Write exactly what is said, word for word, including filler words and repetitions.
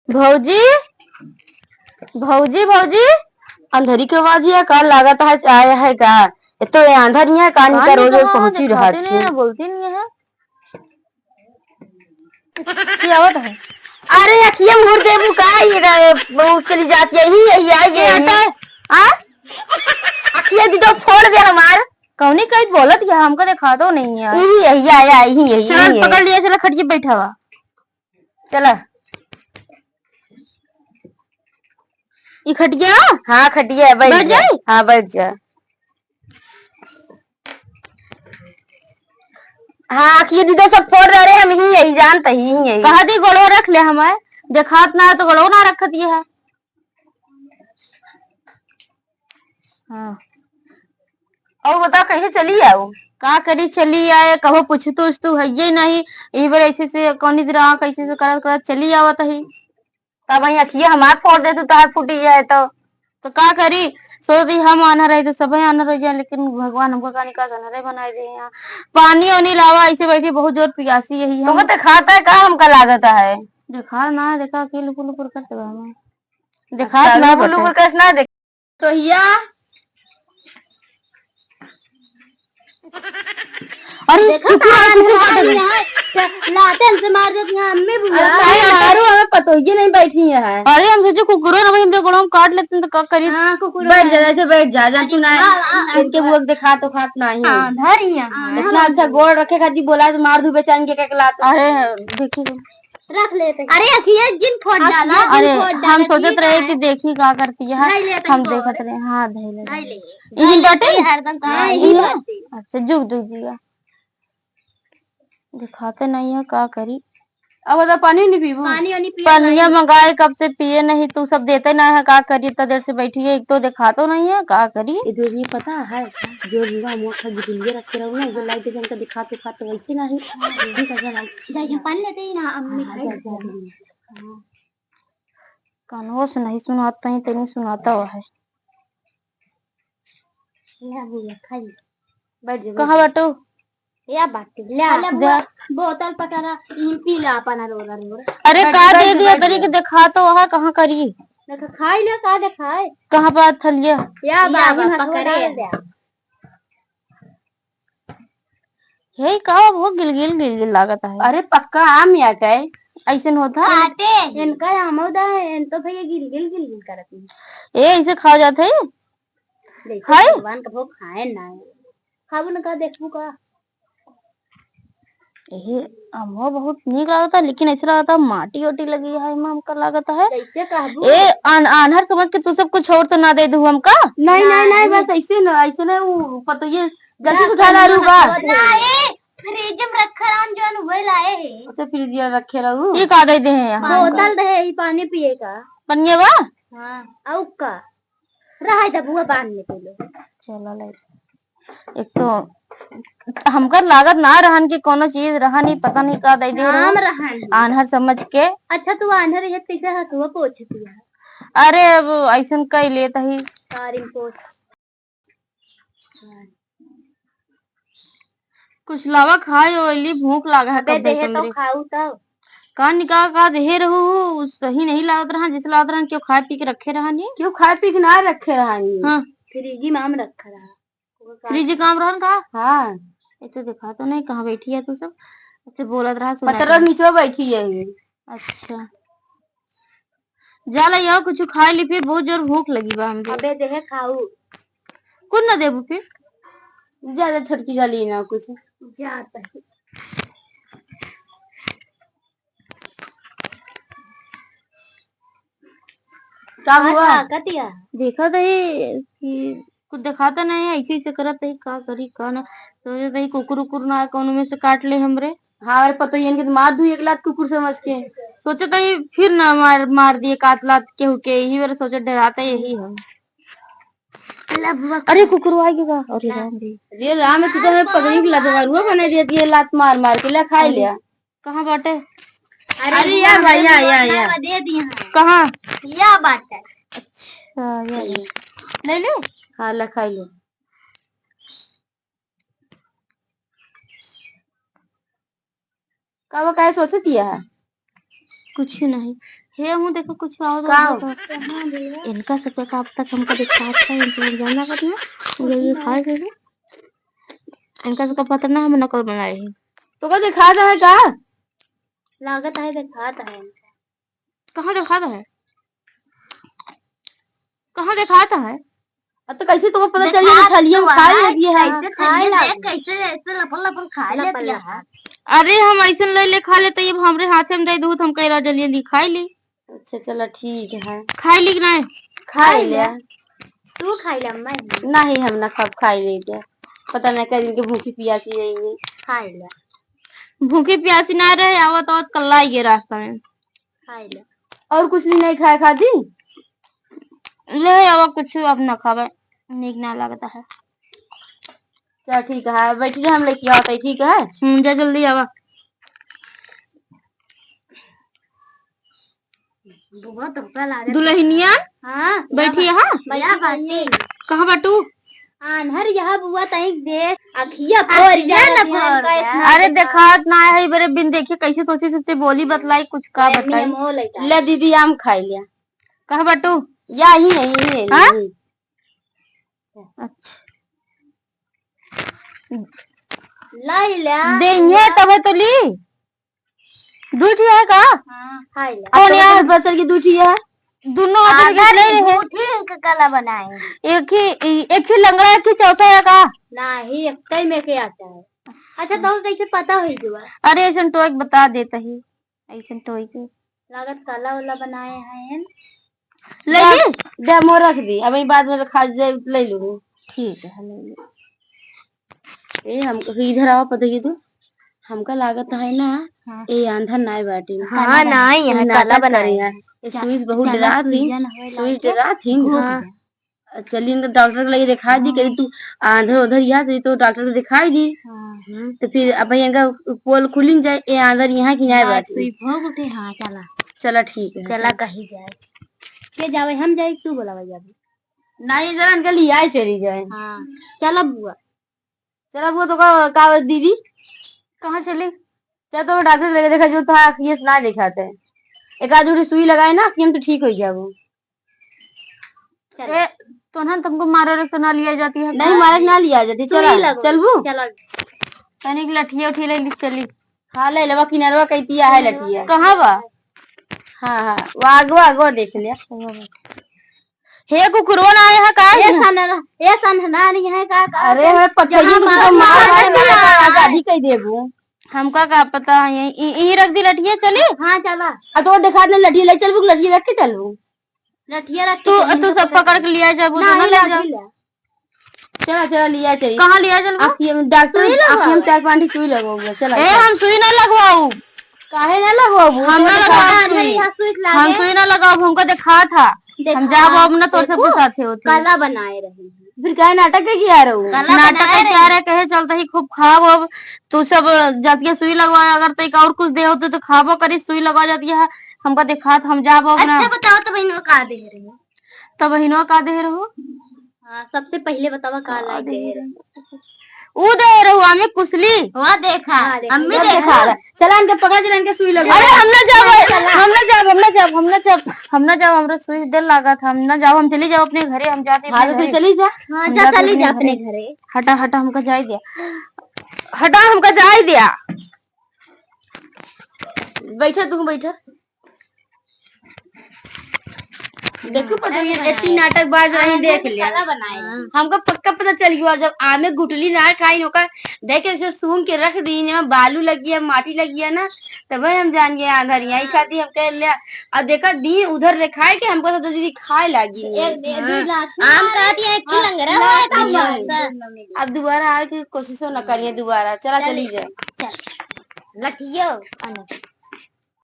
भौजी, भौजी, भौजी, अंधरी के आवाज या का लागत है, आया है का? ये तो ये अंधर ही है, कान का रोज रोज पहुंची रहत है। बोलती नहीं है। की आवत है? अरे अखिया मुड़ देबू का? ये रे, वो चली जाती है, यही, यही आई, ये यही। आता है। आ? अखिया दी तो फोड़ दे हमार। कौनी कहीं बोलत या, हमका देखा तो नहीं है। यही, यही आया, यही, यही, चल, यही। पकड़ लिया, चला खटिया बैठावा। चला। ई खटिया? हाँ, खटिया है, बैठ बैठ जा। जाई? हाँ, बैठ जा। हाँ, अखिए दीदा सब फोड़ दे रहे, हम ही यही जानत ही, यही। कहा दी गोड़ो रख ले हमें, देखात ना है तो गोड़ो ना रखत ये है। हाँ। और बता, कहीं चली आओ? का करी, चली आए, कबो पूछतू उछतू है ये नहीं, यही बार ऐसे से कौनी दिन रहा, कैसे से करत करत चली आवत ही। तब वहीं अखिया हमार फोड़ दे, तू तोहार फूटी जाए तो। तो का करी, सोच दी हम आना रही तो सबे आना रह जाए, लेकिन भगवान हमका का निकास आना रहे बनाए दे यहाँ। पानी ओनी लावा, ऐसे बैठी बहुत जोर पियासी यही तुमको हम। दिखाता है का हमका लागत है? देखा ना, देखा के लुपुर लुपुर करत बा हमें। देखा अच्छा, ना लुपुर बटे। लुपुर कैसे ना देख। तो हिया। अरे, देखा कुकुर आ, तारा कुकुर मार काट दे। यहाँ, लाते से मार देती हैं, अम्मी बुआ। अरे, ताई, मारू, हमें पतोहिए नहीं बैठी है। अरे, हम सोचे कुकुरो ना भाई, हमरे गोड़ों में काट लेते हैं तो का करी? हाँ, कुकुरो बैठ जा, ना। जैसे बैठ जा, जा तू ना। हाँ, हाँ, इनके हाँ। वो देखा तो खात ना ही। हाँ, धर ही है। हाँ, इतना हाँ। अच्छा गोड़ रखे खातिर बोला है तो मार दू बेचारी के, के लात। अरे, देखिए। रख लेते हैं। अरे, अखिए जिन फोड़ अच्छा, डाला, जिन अरे, फोड़ डाला, हम सोचत ठीक रहे है। कि देखी का करती है। धई लेते हम हैं देखत गोड़। रहे, हाँ, धई ले। धई ले। इही धई बाटे? लेते हैं हरदम, हाँ, हाँ, इही इही बाटे। बाटे। अच्छा, जुग, जुग जिया। दिखाते नहीं है, का करी? अब तो पानी नहीं पीबू? पानी वानी पिए पनिया नहीं। मंगाए कब से पिए नहीं, तू सब देते ना है, का करी? इतना देर से बैठी है, एक तो दिखातो नहीं है, का करी? ये दो ये पता है, जो रीवा मोखा गिटिलिया रखे रहू ना, जो लाइट जन का दिखाते खाते वैसे नहीं, ठीक है, चल। जा, जा, पानी लेते ही ना, अम्मी हाँ, खाई। जा, जा, जा। कानवा से नहीं सुनात, तनी तनी सुनाता हुआ है। ले बुआ, खा ले। बैठ जा, बैठ कहाँ जा। बाटू? या बाटी, ले आ। ले बुआ, दे। बोतल पकड़ा, ई पी ले अपन रोरा रोरा। अरे बैठ, का बैठ, दे दिया बैठ। तरी के देखा तो वहाँ कहाँ करी? देखा, खाई ले, का देखाए? कहाँ बा थलिया? या या बाबा, बा, पकड़े। पकड़े दे। हे का बहुत गिलगिल गिलगिल लागत है। अरे पक्का आम या चाहे। ऐसन होता है? काटे। इनका आमो दा है, इन तो भैया गिलगिल गिलगिल करत है। ए, ऐसे खावा जात है? जैसे हाय? भगवान कबो खाए ना है। खाबू ना का, देखबू का? ए, आमो बहुत नीक लागत है, लेकिन ऐसे लागत है माटी ओटी लगी है, एमा हमका लागत है। कैसे कहबू? ए, आन-, आन्हर समझ के तू सब कुछ और तो ना दे दू हमका? नहीं, नहीं, नहीं, बस ऐसे ना, ऐसे ना, वो पतोहिए जल्दी ना, उठा ला लू का? ना, ए, फ्रिज में रखे रहन, जौन उहे लाए है। अच्छा, फ्रिज में रखे रहू? ई का दे दे हैं यहाँ? बोतल दे है, ई पानी पिए का। पनिया बा? हाँ, अउ का? रहा है, दबुआ बांध ले पी लो। चला ले। एक तो हमका लागत ना रहन कि कोनो चीज रहन ही, पता नहीं का दे दे नाम रहन। रहन। आन्हर समझ के। अच्छा, तू आन्हर है, कैसे हथुआ पोछ दिया? अरे, अब ऐसन कई लेत ही। सारी पोछ। कुछ लावा खाए ओइली, भूख लागा है अबे कब्बे देहे से तो हमरे। खाऊ तब। का निकाल का देहे रहू, सही नहीं लागत रहा, जैसे लागत रहा क्यों खाए पी के रखे रहा नहीं। क्यों खाए पी के ना रखे रहा नहीं? हाँ। फ्रिज में आम रखा रहा। फ्रिज काम रहन का? हाँ। ये तो देखा तो नहीं, कहाँ बैठी है तू सब? अच्छा, बोलत रहा, सुना पतरा तो नहीं। नीचे बैठी है ये। अच्छा। जा ला, या कुछ खाए ली, फिर बहुत जोर भूख लगी बा हमके। अबे देहे खाऊ। कुछ ना देबू फिर? जा, जा, छोटकी जा ली ना कुछ। जा तही। का हुआ? अच्छा, कतिया? देखा तो ये कि कुछ दिखाता नहीं है, ऐसे ऐसे करत है, का करी का ना। सोचत है कुकुर उकुर ना कौनो में से काट ले हमरे। हाँ, अरे पता ही इनके तो मार दू एक लात कुकुर समझ के। सोचत है फिर ना मार, मार दिए कात लात केहू के, यही बार सोचत डराता यही है। अरे कुकुर आ गया, अरे राम रे। अरे राम, तू तो हमें पगड़ी के लदवारुआ बना दिया, ये लात मार मार के ले खाई लिया। कहाँ बाटे? अरे अरे या या भाई, या, या, या। दे दी हाँ। कहाँ? या बाटे। अच्छा, या ले। ले लो। हाँ, ले खाई लो। का वो काहे सोचत किया है? कुछ नहीं। हे, हूँ देखो, कुछ और का? हो गया। इनका सबका का अब तक हमका दिखात है, इनका हम जाना करना, ये, ये खाए देबे। इनका सबका पता ना हम नकल बनाए हैं। तो का दिखात है का? लागत है दिखात है। कहाँ दिखात है? कहाँ दिखात है? अब तो कैसे तुमको पता चल जाए कि दिखात थलिया में तो खाए है, लेती है। कैसे खाए थलिया लाग देख, कैसे ऐसे लपल लपल खाए लपल लेती है। लपल। अरे हम ऐसे ले ले खा लेते, ये हमरे हाथे में दे दूँ तो हम कह रहा जल्दी जल्दी खाई ली। अच्छा चलो ठीक है। खाई ली कि नहीं? खाई ले। तू खाई ले अम्मा। नहीं हम ना सब खाई ले दे। पता नहीं कै दिन के भूखी पियासी रहेंगे। खाई ले। भूखी पियासी ना रहे, आवत आवत कल्ला ही गए रास्ता में। खाई ले। और कुछ नहीं, नहीं खाए खाती? ले आवा कुछ, अब ना खावे, नीक ना लगता है। चल ठीक है, बैठी रह, हम लेके आवत है, ठीक है? हम्म, जा जल्दी आवा। बुआ तो का लागत दुल्हनिया? हाँ, बैठी है, हाँ? बैठी बाटे। कहाँ बाटू? आन्हर यहाँ बुआ तई देख, अखिया फोड़ अखिया न फोड़। अरे देखात ना है, बरे बिन देखे कैसे तोसे सबसे बोली बतलाई, कुछ का बताई। ले दीदी, आम खाई लिया। कहाँ बाटू? या ही है, यही है, हाँ? यही। अच्छा। लाई ला। देंगे तबे तो ली। दुइ ठी है का? हाँ, खाई ला। कौन यार? बचल की दुइ ठी है। दुनो आदमी के आधा ले रहे। दू ठी इनका कला बनाए। एक ही, एक ही लंगड़ा, एक ही चौथा है का? नाही, एक ही में के आता है। अच्छा, तो कैसे पता होई जुआ? अरे, ऐसन टोक बता देता ही। ऐसन टोई के। लागत काला वाला बनाए हैं। ले ली? दे, मोर रख दी। अब ई बाद में खा जाए, ले लूँ। ठीक है, ले ली। ए, हम इधर आओ, पता ये तो। हमका लागत है ना, हाँ। ए आंधर नाय बाटी। हाँ, नाय, यहाँ काला बनाए हैं। ए सुई से बहुत डरात ही। सुई डरात ही। हाँ। चली इनका डॉक्टर के लगे दिखाई दी, हाँ। कहीं तू आंधर उधर या तो, तो डॉक्टर को दिखाई दी। हाँ। हम्म, तो फिर अब इनका पोल खुलिन जाए, ए आंधर यहाँ की नाय बात बाटी। सुई भोग उठे, हाँ, चला। चला, ठीक है, चला, चला। कही जाए। के जावे, हम जाए, तू बोलावे जाबे। नहीं, जरा इनका लिया चली जाए। हाँ, चला बुआ। चला बुआ, तो का, का दीदी? कहाँ चली? चल, तो डॉक्टर के लगे देखा, जो तो आँख ये से ना दिखाते हैं। एक आध जोड़ी सुई लगाए ना, कि हम तो ठीक हो जाबो। चलो। ए, तोहन तुमको मारे रे तो ना लिया जाती है। नहीं, मारे ना लिया जाती। सुई चला, लगो। चलबू? चलो। तनिक लठिया उठिया ले ली, चली। हाँ, ले लेवा, किनरवा कइतिया है लठिया। कहाँ बा? हाँ, हाँ, वो आगवा, आगवा देख लिया। हे कुकुरवा ना आए है का? ए सनना, ए सनना नहीं है का, का? अरे, मैं पथरी जहाँ को मार तो मार मार मार के मार। आजादी कह देबू। हमका का पता है, यहीं, यहीं रख दी लठिया, चली? हाँ, चला। आ तो देखा दे लठिया, ले चलबू, लठिया रख के चलबू। लठिया रख के तू, चली, तू सब पकड़ के लिया जाबू, ना, तो ना ले जाओ। चला, चला, लिया चली। कहाँ लिया चल? आँखिया में डॉक्टर, सुई लगवाओ। आँखिया में चार पाँच ठी सुई लगवाओ, चला, ए, चला। हम सुई ना लगवाऊ। काहे ना लगवाबू? हम ना लगवाऊ सुई। हम सुई ना लगाऊ, हमका देखा था। हम जाब अब ना, तोर सबके साथे होते। काला बनाए रही। फिर काहे नाटक के किया रहू? नाटक के किया रहे, कहे चलते ही खूब खाब अब। तू सब जातिया सुई लगवा, अगर तो एक और कुछ दे होते तो खाबो करी, सुई लगवा जातिया है। हमका देखा था, हम जाब अब ना। अच्छा बताओ तो बहिनों का दे रही? तब बहिनवा का दे रहू? हाँ, सबसे पहिले बतावा का का लाइक दे दे रहू? रहू? ऊ दे रहू, हमें कुसली। वाह, देखा, हाँ, देखा। हमें जब देखा। देखा। चला इनके पकड़, चला इनके सुई लगा। अरे हम ना जाब, चला। हम ना जाब, हम ना जाब, हम ना जाब, हम ना जाब, हमरा सुई दे लागत, हम ना जाब, हम चली जाब अपने घरे, हम जाते हाँ, अपने तो फिर घरे। चली जा। हाँ, हम जा, जाते चली अपने जा अपने घरे। घरे। हटा, हटा, हमका जाए दिया। हटा, हमका जाए दिया। बैठा, तू बैठा। देखू पता नहीं, इतनी नाटक बाज रही, देख लिया। हमका पक्का पता चल गया, जब आमे गुटली ना खाई होका, देख ऐसे सूंघ के रख दी, इनमें बालू लगी है, माटी लगी है ना, तब हम जान गए आंधर यहीं खाती हम कह लिया। अब देखा दिन उधर दिखाए के हमको तो दीदी खाए लागी। एक, एक, दो लाठी आम मारे। काट या एक लंगड़ा हाँ, हुआ था हाँ, मस्त। अब दोबारा आवे की कोशिशो न करिए दोबारा। चला, चल, चली जाए। चल। लठियो।